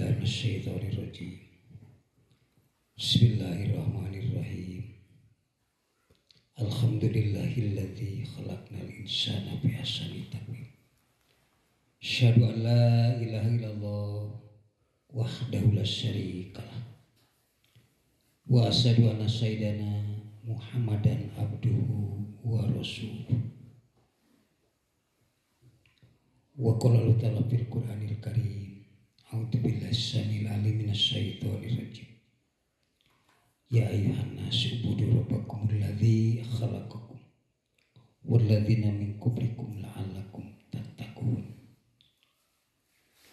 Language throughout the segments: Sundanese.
Minasyaitonir rajim. Bismillahirrahmanirrahim. Alhamdulillahilladzi khalaqnal insana fi ahsani taqwim. Asyhadu an la ilaha illallah wahdahu la syarikalah. Wa asyhadu anna sayyidana Muhammadan abduhu wa rasuluh. Wa qala ta'ala fil Qur'anil Karim. A'udzu billahi samil alim minasyaitonir rajim. Ya ayyuhan nasu ubudu rabbakumul ladzi khalaqakum walladzina min qablikum la'allakum tattaqun.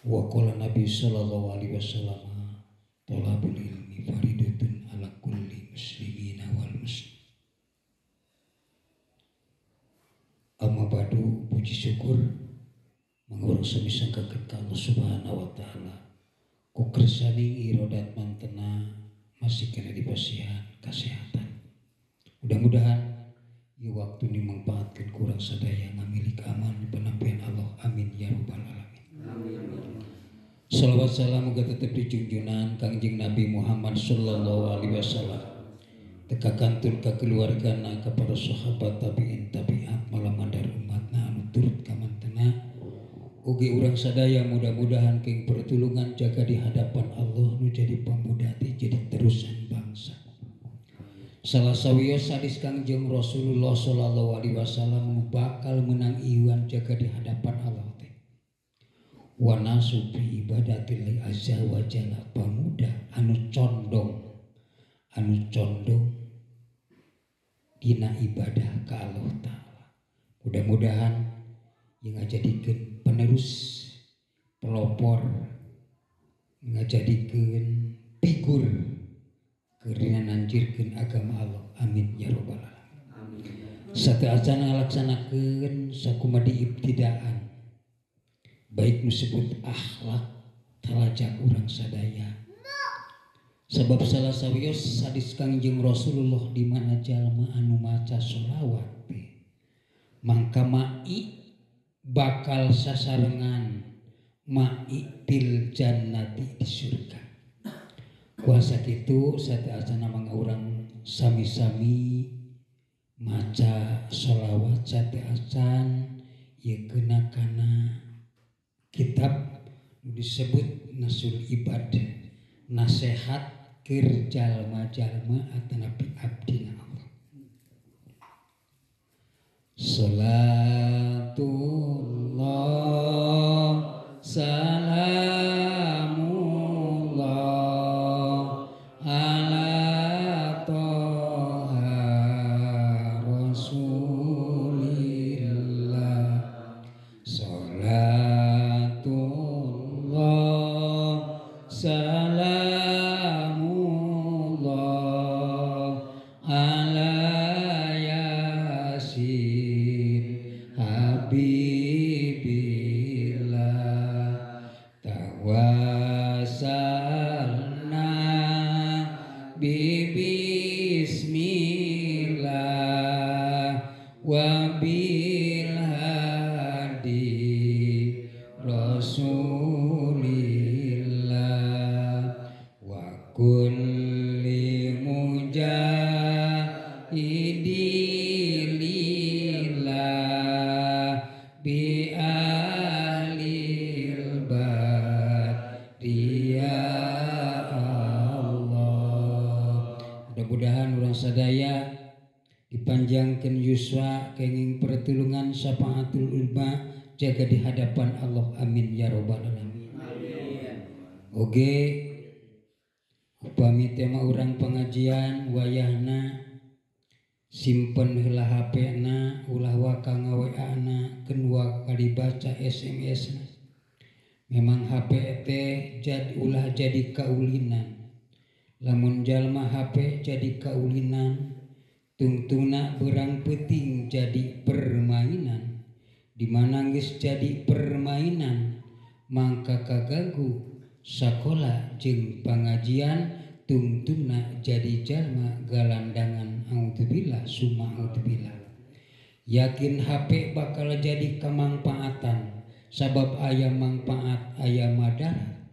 Wa qala Nabi sallallahu alaihi wasallam talabul ilmi faridatun ala kulli muslimina wal muslim. Amma ba'du, puji syukur mangurang sami sangka ka Allah Subhanahu wa taala. Ku kersaning irodat mantena masih kena dipasihan kesehatan. Mudah-mudahan ieu waktu ini manfaatkeun kurang sadaya ngamilik aman penampian Allah. Amin ya rabbal alamin. Amin. Salawat salam muga tetep dijunjungan Kangjeng Nabi Muhammad sallallahu alaihi wasallam. Teka kantun ka keluargana ka para sahabat tabiin tabiat malamandar umatna anu turut ka mantena. Ugi urang sadaya mudah-mudahan keng pertulungan jaga di hadapan Allah nu jadi pemuda teh jadi terusan bangsa. Salah sawios hadis Kangjeng Rasulullah sallallahu alaihi wasallam nu bakal menang iwan jaga di hadapan Allah teh. Wa nasu bi ibadatil azza wa jalla, pemuda anu condong dina ibadah ka Allah taala. Mudah-mudahan yang ngajadikeun penerus pelopor, ngajadikeun figur keur nanjirkeun agama Allah. Amin ya rabbal alamin. Amin. Sateuacan ngalaksanakeun sakumadi ibtidaan baik nu sebut akhlak talajak urang sadaya. Sebab salah sawios hadis Kangjeng Rasulullah di mana jalma anu maca sholawat teh mangka mai bakal sasarengan ma'i fil jannati di surga. Kuasa kitu sateuacan mangga urang sami-sami maca sholawat sateuacan ieu keuna kana kitab nu disebut Nasul Ibad, nasehat keur jalma-jalma atanapi abdina Allah. Salatullah salamullah ala toha rasulillah. Salatullah salamullah ala yasin habibillah. Tawassalna bi bismillah wa bil hadi rasulillah wa kulli mujahidin lillah bi ahlil badri ya Allah. Mudah-mudahan urang sadaya dipanjangkeun yuswa kenging pertulungan syafaatul ulma jaga di hadapan Allah. Amin ya rabbal alamin. Amin. Oge upami tema urang pengajian wayahna simpen heula HP-na ulah waka nga-WA-na keun waka dibaca SMS-na. Memang HP teh ulah jadi kaulinan. Lamun jalma HP jadi kaulinan tungtungna berang peuting jadi permainan. Di mana geus jadi permainan mangka kaganggu sakola jeung pangajian tungtungna jadi jalma galandangan. Audzubillah summa audzubillah. Yakin HP bakal jadi kamangpaatan sabab aya mangpaat aya madarat.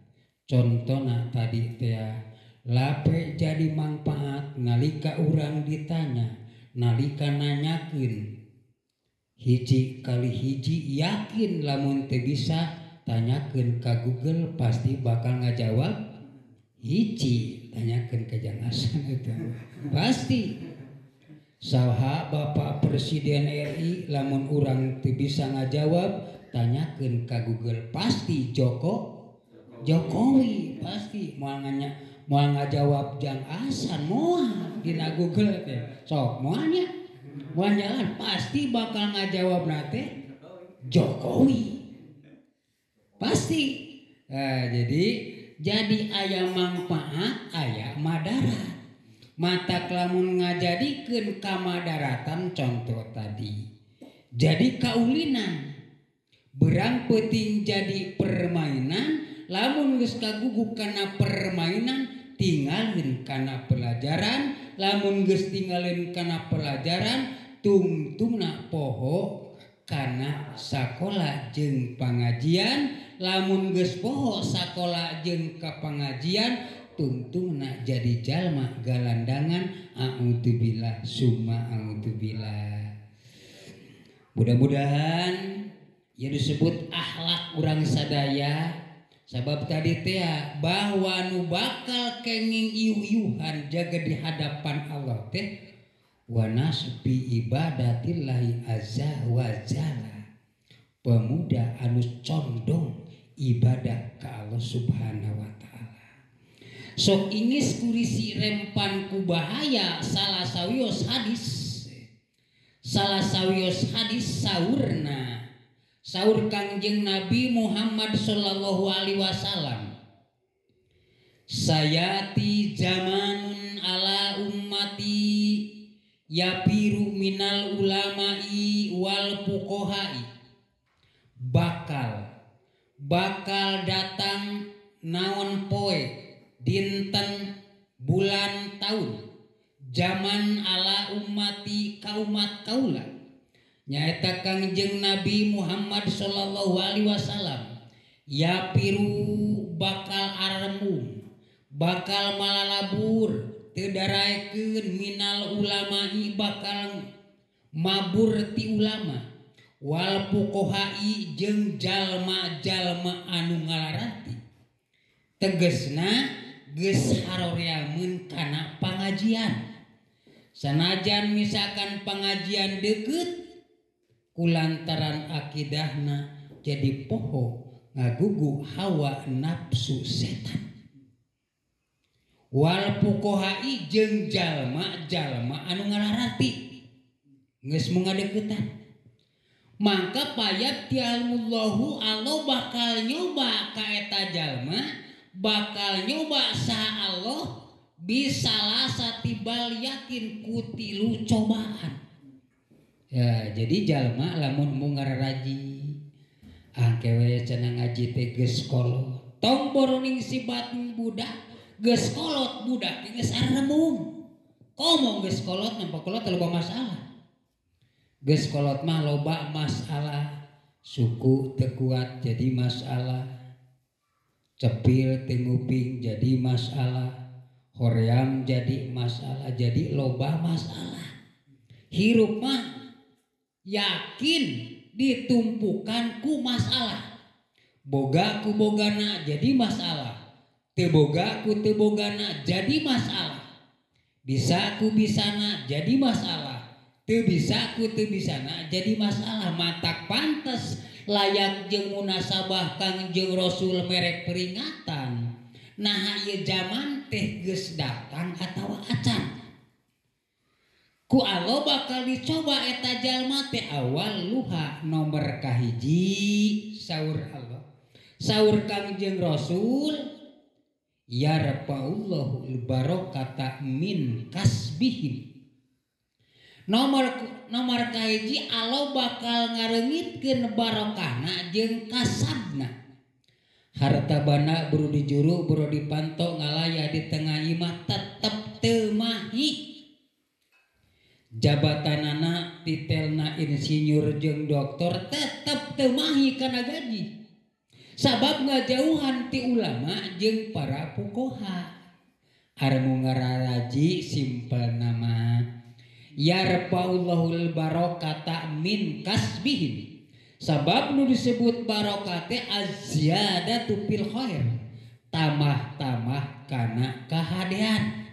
Contona tadi teh lape jadi manfaat nalika urang ditanya, nalika nanyakeun hiji kali hiji yakin lamun teu bisa tanyakeun ka Google pasti bakal ngajawab hiji, tanyakeun ka Jang Hasan eta pasti. Saha Bapak Presiden RI lamun urang teu bisa ngajawab tanyakeun ka Google pasti Jokowi pasti moal nanya, moal ngajawab Jang Hasan moal dina Google teh sok moal nya moal nyalan pasti bakal ngajawab teh Jokowi pasti. Nah, jadi aya manfaat aya madarat. Mata lamun ngajadikeun kamadaratan contoh tadi jadi kaulinan berang peuting jadi permainan lamun geus kagugu kana permainan tinggalin kana pelajaran lamun geus tinggalin kana pelajaran tungtungna poho kana sakola jeung pangajian lamun geus poho sakola jeung ka pangajian tungtungna jadi jalma galandangan a'udzubillah summa a'udzubillah. Mudah-mudahan ya disebut akhlak urang sadaya sabab tadi teh bahwa nu bakal kenging iuh-iuhan jaga di hadapan Allah teh wa nasbi ibadatillahi azza wa jalla, pemuda anu condong ibadah ka Allah subhanahu wa ta'ala. Sok ingis kurisi rempan ku bahaya salah sawios hadis. Salah sawios hadis saurna. Saur Kangjeng Nabi Muhammad sallallahu alaihi wasallam. Sayati zamanun ala ummati yapiru minal ulama'i wal fuqaha'i. Bakal datang naon poe dinten bulan tahun zaman ala ummati ka umat kaula nyaeta Kangjeng Nabi Muhammad sallallahu alaihi wasallam ya piru bakal arembung bakal malalabur teu daraekeun minal ulama'i bakal mabur ti ulama wal fuqaha'i jeung jalma-jalma anu ngalarati tegesna geus haroreameun kana pangajian. Sanajan misalkan pangajian deukeut kulantaran akidahna jadi poho ngagugu hawa nafsu setan. Wal fuqaha'i jeung jalma-jalma anu ngalarati geus mun ngadeuketan. Mangka payat tialmullahu Allah bakal nyoba ka eta jalma, bakal nyoba saha Allah bisalah satibal yakin kutilu cobaan. Ya, jadi jalma lamun mung ngararaji angkewe cenah ngaji teh geus kolot. Tong boroning sibat budak geus kolot budak geus aremung. Komo geus kolot nampa kolot loba masalah. Geus kolot mah loba masalah, suku teu kuat jadi masalah. Cepil teu nguping jadi masalah, hoream jadi masalah, jadi loba masalah. Hirup mah yakin ditumpukan ku masalah. Boga ku bogana jadi masalah, teu boga ku teu bogana jadi masalah. Bisa ku bisana jadi masalah, teu bisa ku teu bisana jadi masalah. Matak pantes layak jeung munasabah Kangjeng Rasul merek peringatan. Nah ieu zaman teh geus datang atawa acan. Ku Allah bakal dicoba eta jalma teh awal luha nomor kahiji saur Allah. Saur Kangjeng Rasul yarfa'ullahu al-barakata min kasbihim. Nomor kahiji Allah bakal ngareungitkeun barokahna jeung kasabna. Harta banda buru dijuru buru dipanto ngalaya di tengah imah tetep teu mahi. Jabatanana titelna insinyur jeung doktor tetep teu mahi kana gaji. Sabab ngajauhan ti ulama jeung para fuqaha. Armu ngararaji simpel nama yarfa'ullahul barokata min kasbihim. Sabab nu disebut barokate azziyadatu fil khair, tamah-tamah kana kahadean.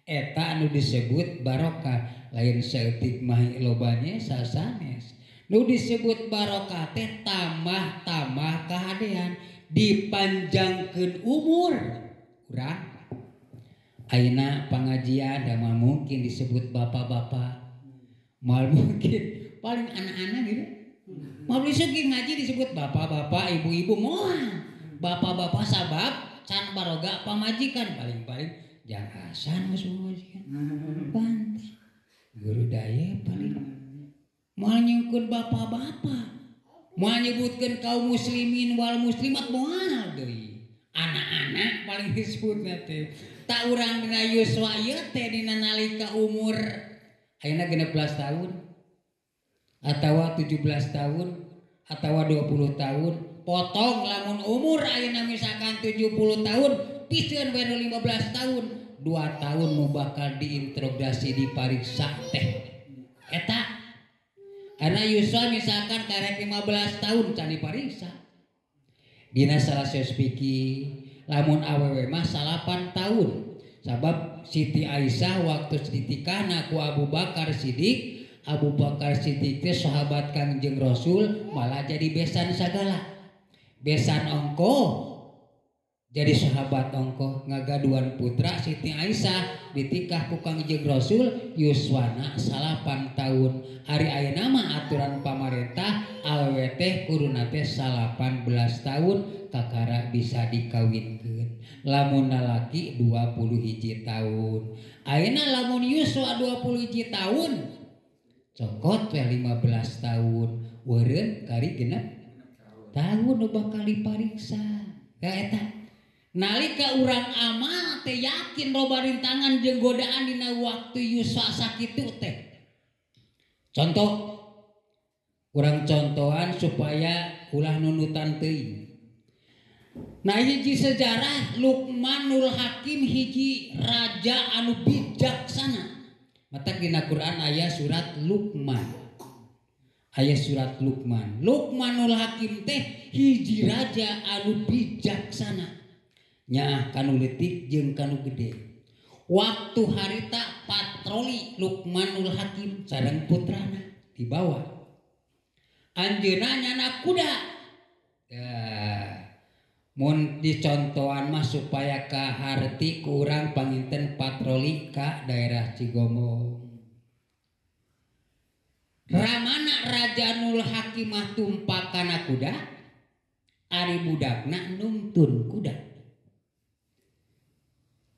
Eta nu disebut barokah, lain saeutik mah lobanya sasanes. Nu disebut barokah teh tamah-tamah kahadean, dipanjangkeun umur. Urang ayeuna pangajian da mah mungkin disebut bapak-bapak, mal mungkin paling anak-anak gitu. Mau disuki ngaji disebut bapak-bapak, ibu-ibu moal. Bapak-bapak sabab can baroga pamajikan paling-paling jangan asan geus pamajikan. Pantes. Guru daya paling moal nyungkeun bapak-bapak. Moal nyebutkeun kaum muslimin wal muslimat moal deui. Anak-anak paling disebutna teh. Tak urang dina yuswa ieu teh dina nalika umur ayeuna 16 tahun atawa 17 tahun atawa 20 tahun, potong lamun umur ayeuna misalkan 70 tahun, piseun we nu 15 tahun, 2 tahun nu bakal diinterogasi dipariksa teh. Eta karena yuswa misalkan karek 15 tahun can dipariksa. Dina salah saspiki lamun awewe mah 8 tahun. Sabab Siti Aisyah waktu ditikahna ku Abu Bakar Siddiq, Abu Bakar Siddiq teh sahabat Kangjeng Rasul malah jadi besan sagala. Besan ongko jadi sahabat ongko ngagaduan putra Siti Aisyah ditikah ku Kangjeng Rasul yuswana 8 tahun. Ari ayeuna mah aturan pamarentah awewe teh kuduna teh 18 tahun kakara bisa dikawinkeun. Lamun lalaki 21 tahun. Ayeuna lamun yuswa 21 tahun cokot we 15 tahun weureun kari genep tahun nu bakal dipariksa. Ka eta nalika urang amal teh yakin loba rintangan jeung godaan dina waktu yuswa sakitu teh. Contoh urang contohan supaya ulah nunutan teuing. Nah hiji sejarah Luqmanul Hakim hiji raja anu bijaksana. Matak dina Quran aya surat Luqman. Aya surat Luqman. Luqmanul Hakim teh hiji raja anu bijaksana. Nyaah kanu leutik jeung kanu gede. Waktu harita patroli Luqmanul Hakim sareng putrana dibawa. Anjeunna nyana kuda. Mun dicontohan mah supaya kaharti ku urang panginten patroli ka daerah Cigombong. Ramana Raja Nul Hakimah tumpakana kuda, ari budakna nungtun kuda.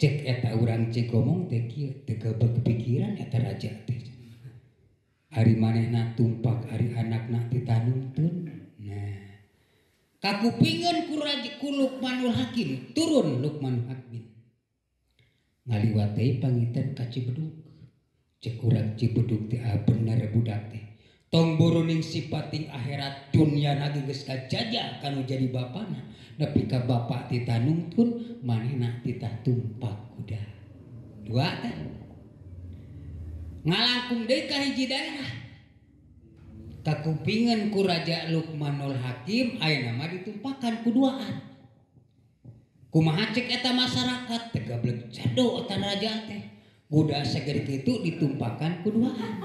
Cek eta urang Cigombong teh kieu teu gebeg pikiran eta raja teh. Ari manehna tumpak ari anakna ditanungtun. Nah, kakupingeun ku raja ku Luqmanul Hakim, turun Luqmanul Hakim. Ngaliwat deui panginten ka Cibedug. Cek urang Cibedug teh bener budak teh. Tong buruning sipating akhirat dunya lagi geus kajajah kanu jadi bapana. Nepi ka bapak ditanungtun manehna titah tumpak kuda. Dua teh. Ngalangkung deui ka hiji daerah. Kakupingan ku Raja Luqmanul Hakim ayeuna mah ditumpakan ku duaan. Kumaha cek eta masyarakat teh gablek jado eta raja teh. Kuda sagede kitu ditumpakan ku duaan.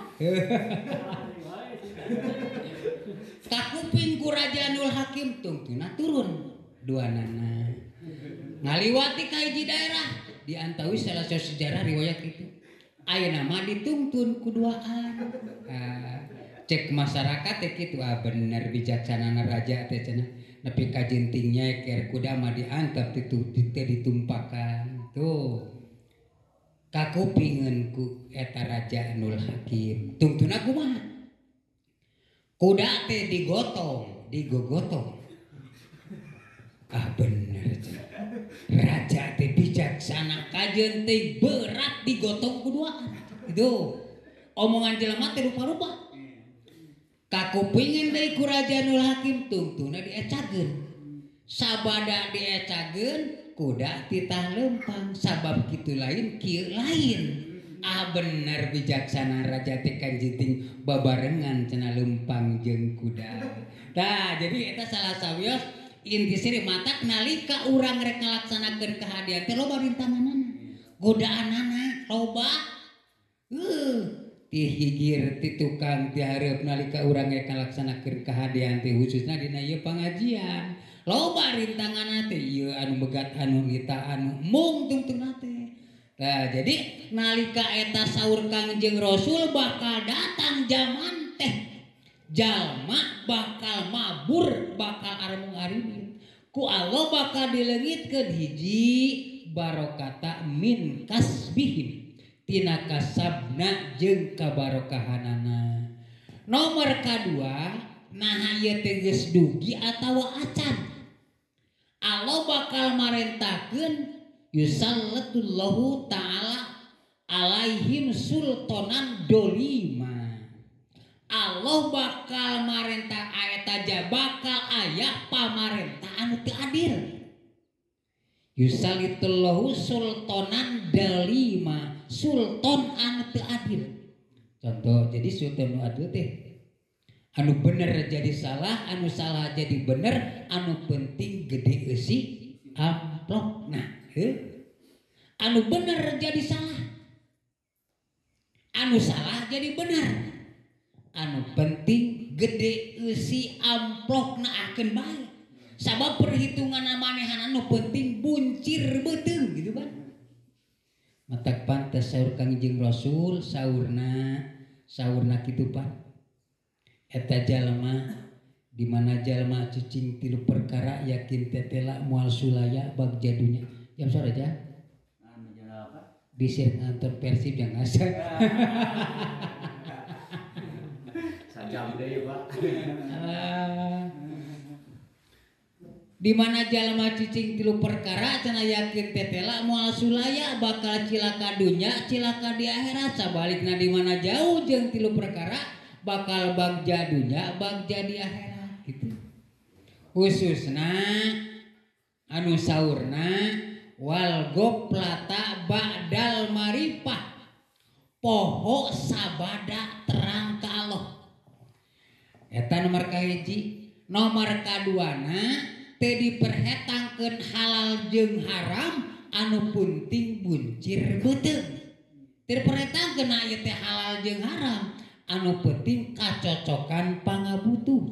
Kakuping ku Raja Nul Hakim tungtuna turun duanana. Ngaliwati ka hiji daerah diantawi salah satu sejarah riwayat itu. Ayeuna mah ditungtun ku duaan. Cek masyarakat teh kitu bener bijaksanana raja teh cenah nepi ka jenting nyeker kuda mah diantep teu ditumpakan tuh. Kakupingeun ku eta Raja Nul Hakim tungtuna kumaha? Kuda teh digotong, digogotong. Ah bener cenah. Raja teh bijaksana kajeun teh berat digotong ku duaan. Itu omongan jelema teh rupa-rupa. Kakupingeun deui ku Raja Nul Hakim tungtuna diecakeun. Sabada diecageun kuda titah lempang sabab kitu lain kieu lain. Ah bener bijaksana raja teh kanjiting babarengan cenah lempang jeung kuda. Tah jadi eta salah sawios inti sari matak nalika urang rek ngalaksanakeun kahadean teh loba rintanganana. Godaanana loba. Ti higir ti tukang ti hareup nalika urang rek ngalaksanakeun kahadean teh khususna dina ieu pangajian. Loba rintanganana teh ieu anu megat anu nita anu mung tungtungna teh. Nah, jadi nalika eta saur Kangjeng Rasul bakal datang zaman teh jalma bakal mabur bakal armung arimin ku Allah bakal dileungitkeun hiji barokata min kasbihim tina kasabna jeung kabarokahanana. Nomor kadua naha ieu teh geus dugi atawa acan Allah bakal marentakeun yusallatullahu ta'ala alaihim sultanan dolima. Allah bakal marentah eta bakal aya pamarentah anu teu adil. Yusallitullahu sultanan dolima, sultan anu teu adil. Contoh jadi sultan nu adil teh anu bener jadi salah, anu salah jadi bener, anu penting gede eusi amplopna. Anu bener jadi salah, anu salah jadi bener, anu penting gede eusi amplopna akeun bae. Sabab perhitungan manehan anu penting buncir beuteung gitu kan. Matak pantes saur Kangjeng Rasul saurna kitu pan. Eta jalma di mana jalma cicing tilu perkara yakin tetela moal sulaya bagja dunya. Jam sore aja. Disir ngantor Persib yang asa. Sajam deui, Pak. Di mana jalma cicing tilu perkara cenah yakin tetela moal sulaya bakal cilaka dunya, cilaka di akhirat. Sabalikna di mana jauh jeung tilu perkara bakal bagja dunya, bagja di akhirat gitu. Khususna anu saurna wal goplata ba'dal marifah poho sabada terang ka Allah. Eta nomor kahiji. Nomor kaduana teu diperhetangkeun halal jeung haram anu penting buncir beuteung. Teu diperhetangkeun ieu teh halal jeung haram anu penting kacocokan pangabutuh.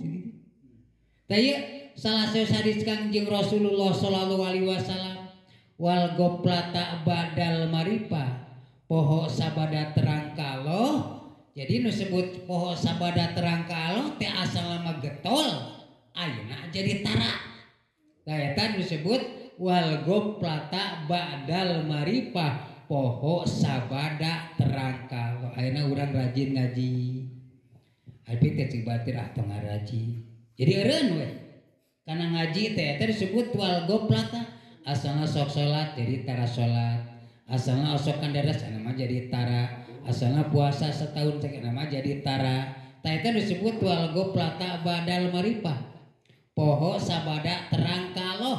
Tah ieu salah sawios hadis Kangjeng Rasulullah sallallahu alaihi wasallam wal goplata badal marifah poho sabada terang ka Allah. Jadi nu sebut poho sabada terang ka Allah teh asalna mah getol ayeuna jadi tara. Tah eta nu disebut wal goplata badal marifah poho sabada terang ka Allah. Ayeuna urang rajin ngaji tapi teh cik batir ah tong ngaraji. Jadi eureun we kana ngaji teh eta disebut wal goplata. Asalna sok salat jadi tara salat, asalna osok kandaras nama jadi tara, asalna puasa setahun cek nama jadi tara. Tah eta disebut wal goplata badal marifah poho sabada terang ka Allah.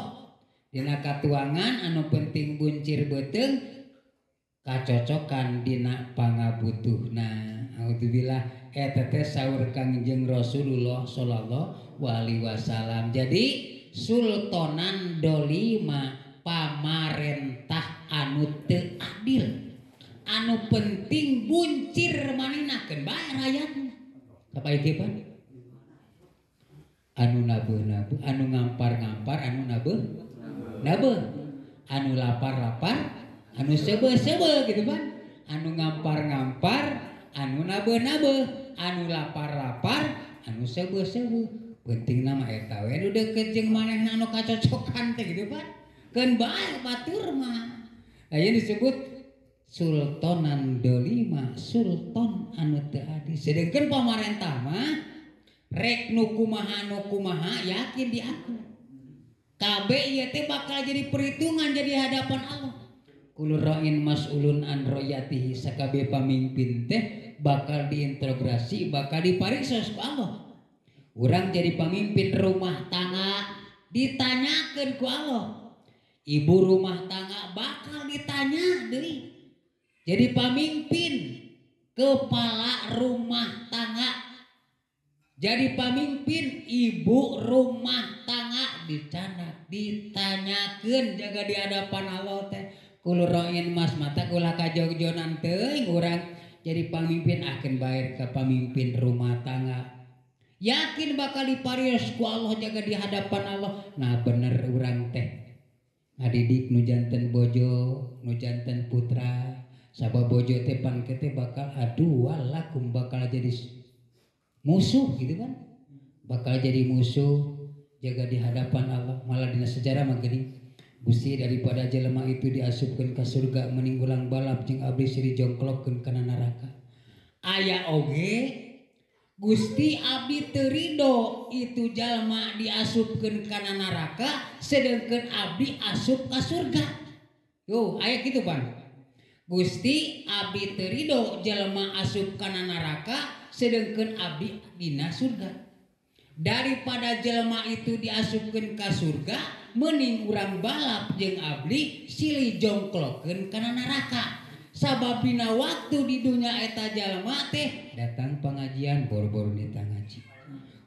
Dina katuangan anu penting buncir beuteung kacocokan dina pangabutuhna. Alhamdulillah eta teh saur Kangjeng Rasulullah sallallahu alaihi wasallam. Jadi sultanan dolima pamarentah anu teu adil anu penting buncir manehna keun bae rakyatna. Apa ieu pan? Anu nabeuh-nabeuh, anu ngampar-ngampar, anu nabeuh-nabeuh, anu lapar-lapar, anu seubeuh-seubeuh gitu pan. Anu ngampar-ngampar, anu nabeuh-nabeuh, anu lapar-lapar, anu seubeuh-seubeuh. Penting nama eta we nu deukeut jeung manehna anu kacocokan teh gitu pan. Keun bae batur mah. Aya disebut sultanan dolima, sultan anu teu adil. Sedengkeun pamarentah mah rek nu kumaha yakin diaku. Kabeh ieu teh bakal jadi perhitungan jadi hadapan Allah. Kullu ra'in mas'ulun an ra'yatihi, sakabeh pamimpin teh bakal diinterogasi, bakal dipariksa ku Allah. Urang jadi pamimpin rumah tangga, ditanyakeun ku Allah. Ibu rumah tangga bakal ditanya deui. Jadi pamimpin kepala rumah tangga, jadi pamimpin ibu rumah tangga dicanak, ditanyakeun jaga di hadapan Allah teh. Kulo roin mas mata kula kajogjonan teuing urang jadi pamimpin akan bayar ke pamimpin rumah tangga. Yakin bakal diparios ku Allah jaga di hadapan Allah. Nah bener urang teh ngadidik nu janten bojo, nu janten putra. Sabab bojo teh pan teh bakal aduh walakum bakal jadi musuh gitu kan. Bakal jadi musuh jaga di hadapan Allah. Malah dina sejarah mah geuning Gusti daripada jelema itu diasupkeun ka surga mending ulang balap jeung abdi siri jongklokkeun kana neraka. Aya oge Gusti abdi teu rido itu jalma diasupkeun kana neraka sedengkeun abdi asup ka surga. Yo aya kitu pan. Gusti abdi teu rido jalma asup kana neraka sedengkeun abdi dina surga. Daripada jelema itu diasupkeun ka surga mending urang balap jeung abdi silih jongklokkeun kana neraka. Sabab dina waktu di dunya eta jalma teh datang pengajian boro-boro nita ngaji.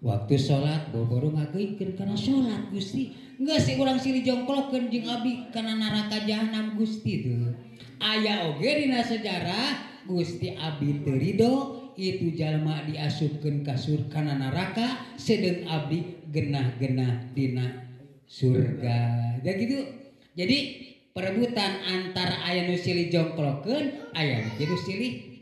Waktu salat boro-boro ngageuikeun kana salat Gusti. Geus urang silih jongklokkeun jeung abdi kana neraka jahanam Gusti tuh. Aya oge dina sejarah Gusti abdi teu rido itu jalma diasupkeun ka surga kana neraka sedeng abdi genah-genah dina surga. Ya gitu. Jadi perebutan antara aya nu silih jongklokkeun, aya nu silih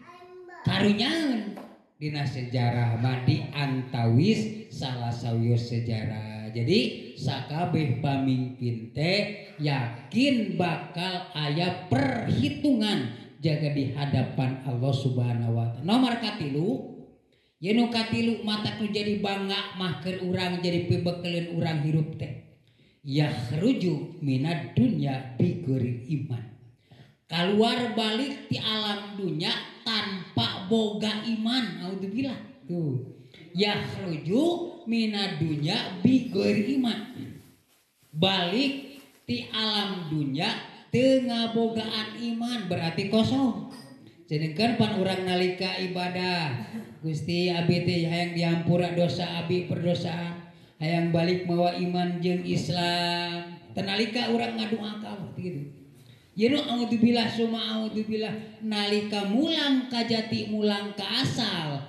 karunyaeun. Dina sejarah mah diantawis salah sawios sejarah. Jadi sakabeh pamimpin teh yakin bakal aya perhitungan jaga di hadapan Allah Subhanahu wa taala. Nomor katilu, ye nu katilu mata nu jadi bangga mah keur urang jadi pibekeleun urang hirup teh. Yakhruju minad dunya bighairi iman. Kaluar balik ti alam dunya tanpa boga iman. Audzubillah. Tuh. Yakhruju minad dunya bighairi iman. Balik ti alam dunya teu ngabogaan iman berarti kosong. Sedengkeun pan urang nalika ibadah, Gusti abi teh hayang dihampura dosa abi perdosaan, hayang balik mawa iman jeung Islam. Tenalika urang ngadua ka Allah gitu. Yeun audzubillah summa audzubillah nalika mulang ka jati mulang ka asal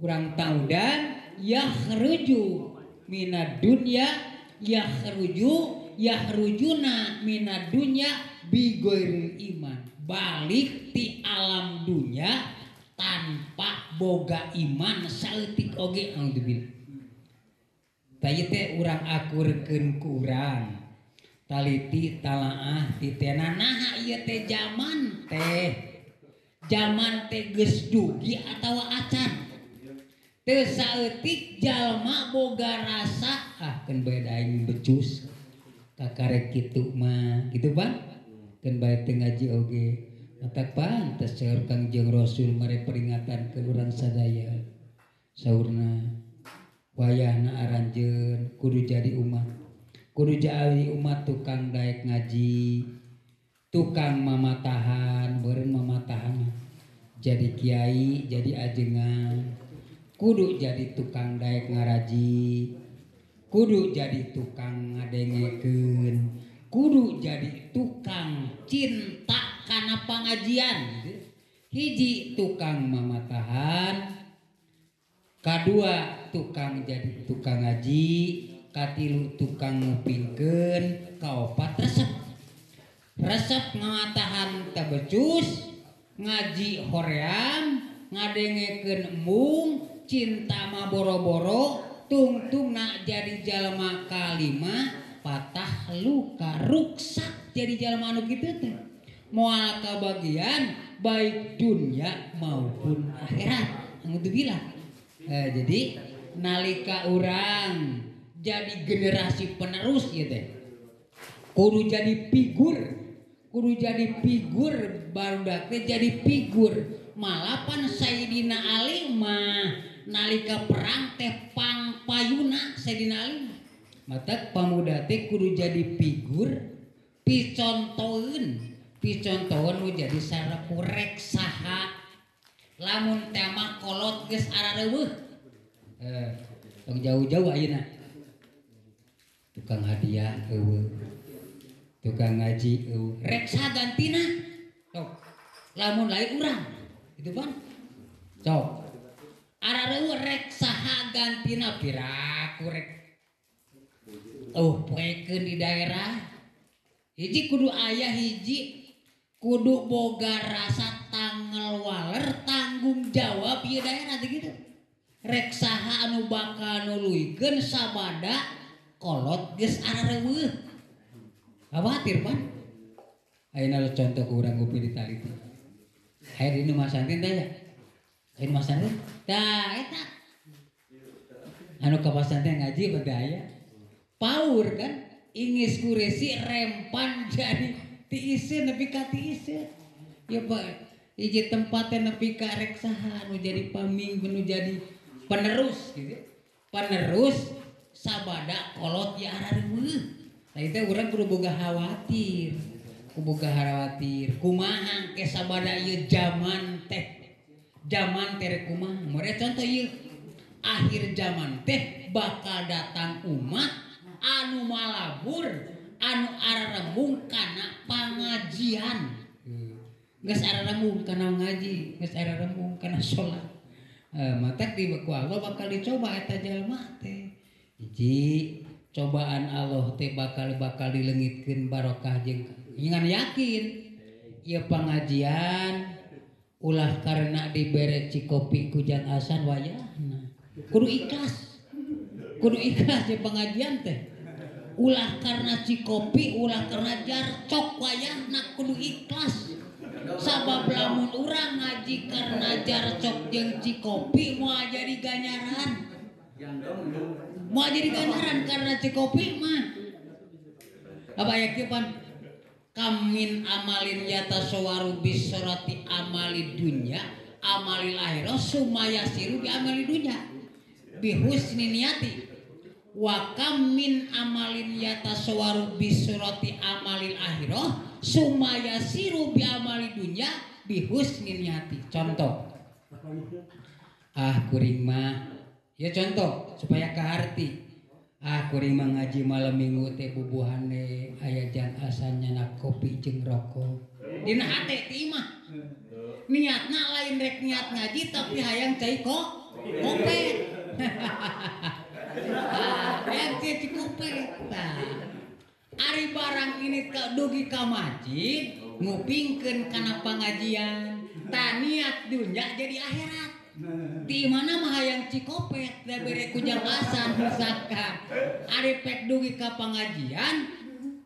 urang taudan yakhruju minad dunya yakhruju yahrujuna minad dunya bighairil iman. Balik ti alam dunya tanpa boga iman saeutik oge audzubillah. Tah teh urang akurkeun ku urang. Taliti talaah titena naha ieu teh zaman teh. Zaman teh geus dugi atawa acan. Teu saeutik jalma boga rasa ah keun bae aing becus. Kakarek kitu mah gitu Bang. Keun bae teu ngaji oge. Matak pantes seur Kangjeng Rasul mere peringatan ke urang sadaya. Saurna wayahna aranjeun kudu jadi umat. Kudu jadi umat tukang daek ngaji, tukang mamatahan, beureun mamatahan. Jadi kiai, jadi ajengan. Kudu jadi tukang daek ngaraji. Kudu jadi tukang ngadengekeun, kudu jadi tukang cinta kana pangajian. Hiji tukang mamatahan, kadua tukang jadi tukang ngaji, katilu tukang ngupingkeun, kaopat resep. Resep ngamatahan teu becus, ngaji hoream, ngadengekeun embung, cinta mah boro-boro, tungtungna jadi jalma kalima patah luka ruksak jadi jalma anu kitu teh moal kabagian baik dunia maupun akhirat. Alhamdulillah. Jadi nalika urang jadi generasi penerus ieu teh kudu jadi figur, kudu jadi figur barudak teh jadi figur. Malapan Sayyidina Ali mah nalika perang teh pangpayuna Sayyidina Ali. Matak pamuda teh kudu jadi figur picontoeun, picontoeun nu jadi sarapurek saha lamun tema kolot geus arareuweuh. Tong jauh-jauh ayeuna. Tukang hadiah eueuh. Tukang ngaji eueuh. Rek saha gantina? Sok. Lamun lain urang. Gitu pan? Sok. Arareuweuh rek saha gantina piraku rek. Oh, poekeun di daerah. Hiji kudu aya hiji kudu boga rasa tangel waler tanggung jawab ieu daerah teh kitu. Rek saha anu bakal nuluykeun sabada kolot geus arareuweuh. Khawatir pan. Ayeuna contoh ku urang ngopi di taliti. Aya di nu masantin teh aya. Aya nu masantin? Tah eta. Anu ka pasantren ngaji bade aya. Paur kan ingis kuresi rempan jadi tiiseun nepi ka tiiseun. Ya Pak, hiji tempat teh nepi ka rek saha anu jadi paminggu nu jadi penerus gitu. Penerus sabada kolot ya arareuweuh. Tah itu urang kudu boga khawatir. Kudu boga khawatir. Kumaha ke sabada ieu zaman teh. Zaman teh rek kumaha? Mere contoh ieu akhir zaman teh bakal datang umat anu malabur anu ararembung kana pangajian. Geus ararembung kana ngaji, geus ararembung kana salat. Matak di ku Allah bakal dicoba eta jalma teh. Hiji cobaan Allah teh bakal dileungitkeun barokah jeung ngan yakin ieu pangajian ulah karena dibere cikopi ku Jang Asan wayahna. Kudu ikhlas. Kudu ikhlas ieu pengajian teh. Ulah karena cikopi, ulah karena jarcok wayahna kudu ikhlas. Sabab lamun urang ngaji karena jarcok jeung cikopi moal jadi ganjaran. Moal jadi ganjaran karena cikopi mah. Apa aya kieu pan? Kamin amalin yatasawaru bisorati amali dunya, amalil akhirah sumayasiru bi amali dunya. Bihusni niati. Wa kam min amalin yatasawaru bisurati amalil akhirah sumayasiru bi amali dunya bihusni niati. Contoh. Ah kuring mah ya contoh supaya kaharti. Ah kuring mah ngaji malam minggu teh bubuhane aya Jang Asan nyanak kopi jeung rokok. Dina hate ti imah. Niatna lain rek niat ngaji tapi hayang cai kopi. Hayang cai kopi. Tah. Ari barang ini dugi ka masjid ngupingkeun kana pangajian. Tah niat dunya jadi akhirat. Di mana mah hayang cikopet da bere ku Jang Asan misalkan. Ari pek dugi ka pangajian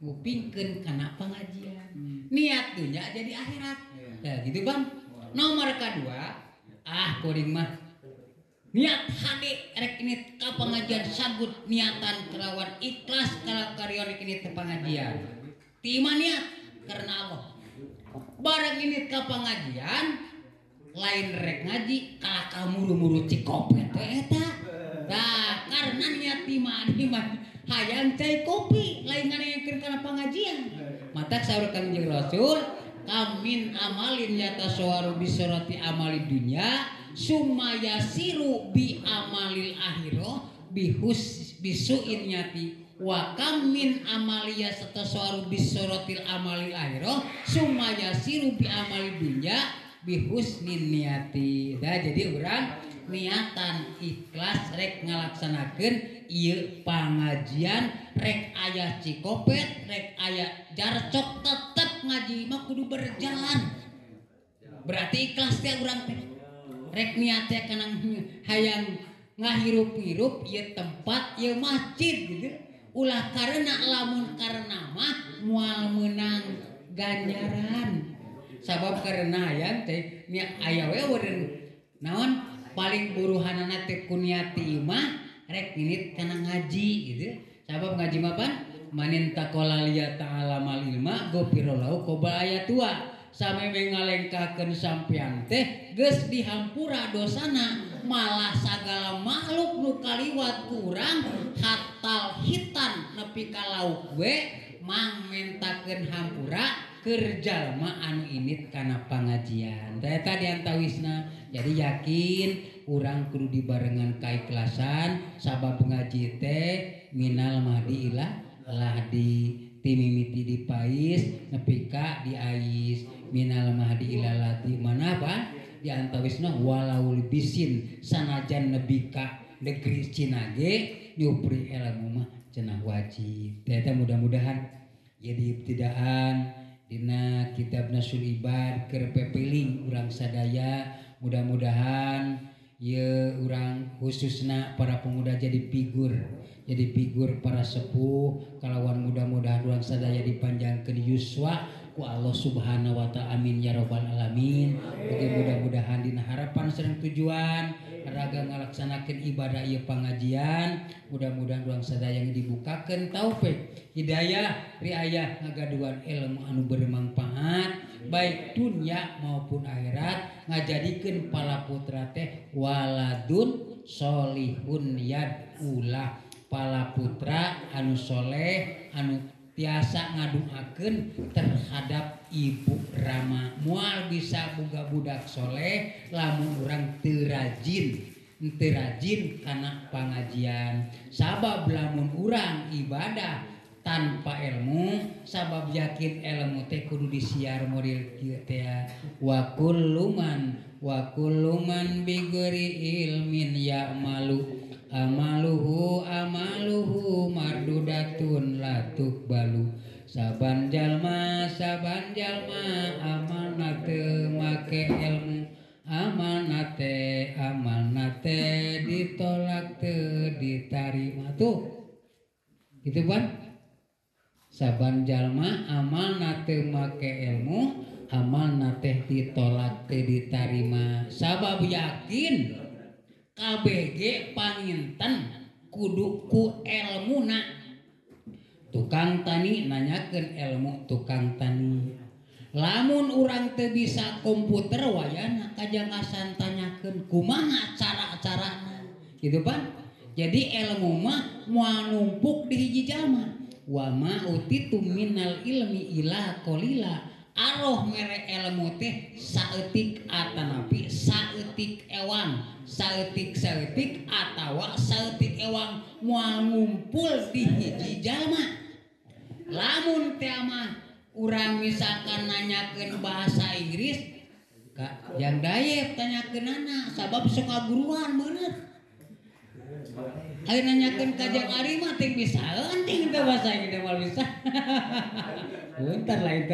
ngupingkeun kana pangajian. Niat dunya jadi akhirat. Nah gitu bang. Nomor kedua, ah kuring mah niat hade rek ini ka pengajian sagut niatan kelawan ikhlas kalau karyon ini te pengajian. Ti mah niat karena Allah. Barang ini ka pengajian lain rek ngaji kalah ka muru-muru cikopet teh eta. Tah karena niat di mah hayang cai kopi lain nganengkeun kana pengajian. Matak saur Kangjeng Rasul kamin amalin yatasawaru bisurati amali dunya sumayasiru bi amalil akhirah bihus bisuin nyati wa kam min amalia satasawaru bisuratil amalil akhirah sumayasiru bi amali dunya bihusnin niati. Dah jadi urang niatan ikhlas rek ngalaksanakeun ieu pangajian rek aya cikopet rek aya jarcok tetep ngaji mah kudu berjalan. Berarti ikhlas teh urang teh. Rek niat teh kana hayang ngahirup-hirup ieu tempat ieu masjid gitu. Ulah karena lamun karena mah moal meunang ganjaran. Sabab karena hayang teh nya aya we eureun naon paling buruhanana teh ku niat ti imah rek nginit kana ngaji gitu. Sabab ngaji mah pan manin taqala liya ta'ala mal ilma ghafirallahu qabla ayatua. Sameme ngalengkahkeun sampean teh geus dihampura dosana malah sagala makhluk nu kaliwat kurang hatal hitan nepi ka lauk we mang mentakeun hampura keur jalma anu init kana pangajian. Tah eta diantawisna. Jadi yakin urang kudu dibarengan kaikhlasan sabab ngaji teh minal mahdi ila lahdi timimiti dipais nepi ka diais minal mahdi ila lahdi mana apa diantawisna walau bisin sanajan nepi ka negeri Cina ge nyupri ilmu mah cenah wajib. Teh mudah-mudahan jadi ibtidaan dina kitab Nasul Ibad keur pepeling urang sadaya mudah-mudahan ye urang khususna para pemuda jadi figur para sepuh kalawan mudah-mudahan urang sadaya dipanjangkeun yuswa ku Allah Subhanahu wa ta'ala amin ya rabbal alamin. Oke mudah-mudahan dina harapan sareng tujuan raga ngalaksanakeun ibadah ieu pangajian mudah-mudahan urang sadaya dibukakeun taufik hidayah riayah ngagaduhan ilmu anu bermanfaat baik dunia maupun akhirat ngajadikeun pala putra teh waladun solihun yad'ulah pala putra anu soleh anu tiasa ngaduakeun terhadap ibu rama moal bisa boga budak soleh lamun urang teu rajin kana pangajian sabab lamun urang ibadah tanpa ilmu sabab yakin ilmu teh kudu disiar model kieu teh wa kulluman bighairi ilmin ya'malu amaluhu amaluhu mardudatun la tuqbalu saban jalma amalna teu make ilmu amalna teh ditolak teu ditarima tuh gitu kan. Saban jalma amalna teu make ilmu amalna teh ditolak teu ditarima sabab yakin KBG panginten kudu ku elmuna tukang tani nanyakeun ilmu tukang tani lamun urang teu bisa komputer wayana kajang asan tanyakeun kumaha cara-carana gitu pan. Jadi ilmu mah moal numpuk di hiji jalma wa ma utitu minal ilmi ila qalila aroh mere ilmu teh saeutik atanapi saeutik ewang saeutik-saeutik atawa saeutik ewang moal ngumpul di hiji jalma. Lamun teh mah urang misalkan nanyakeun bahasa Inggris ka yang dayep tanyakeunana sabab sok ngaguruan beuneur. Ayo nanyakeun ka Jang Ari mah teh bisa penting teh bahasa Inggris moal bisa. Bentar lah itu.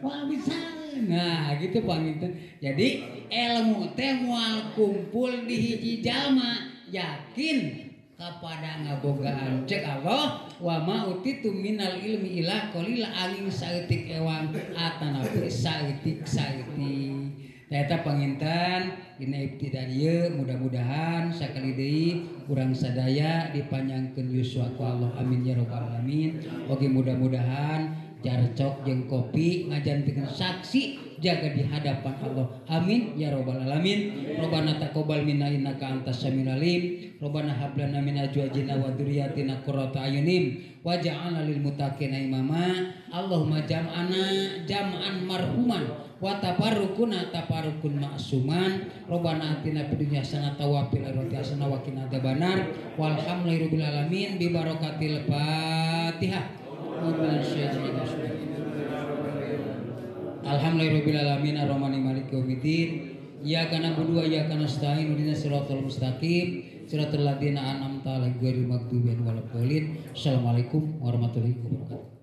Wah bisa. Nah gitu panginten. Jadi ilmu teh moal kumpul di hiji jalma yakin kepada ngabogaan cek Allah wa ma utitu minal ilmi ila qalila angin saeutik ewang atanapi saeutik saeutik. Eta panginten dina ibtidan ieu mudah-mudahan sakali deui urang sadaya dipanjangkeun yuswa ku Allah amin ya rabbal alamin. Oge mudah-mudahan jarcok jeung kopi ngajantenkeun saksi jaga di hadapan Allah amin ya rabbal alamin. Robbana taqabbal minna innaka antas samiul alim. Robbana hab lana min azwajina wa dzurriyyatina qurrata a'yunin waj'alna lil muttaqina imama. Allahumma jam'ana jam'an marhuman wa tafarruquna tafarruqun ma'suman. Robbana atina fid dunya hasanah wa fil akhirati hasanah wa qina adzabannar. Walhamdulillahi rabbil alamin bi barakatil Fatihah. Alhamdulillahirabbil alamin arrahmanir maliki yaumiddin. Iyyaka na'budu wa iyyaka nasta'in ihdinas siratal mustaqim siratal ladzina an'amta 'alaihim ghairil maghdubi alaihim waladdallin. Assalamualaikum warahmatullahi wabarakatuh.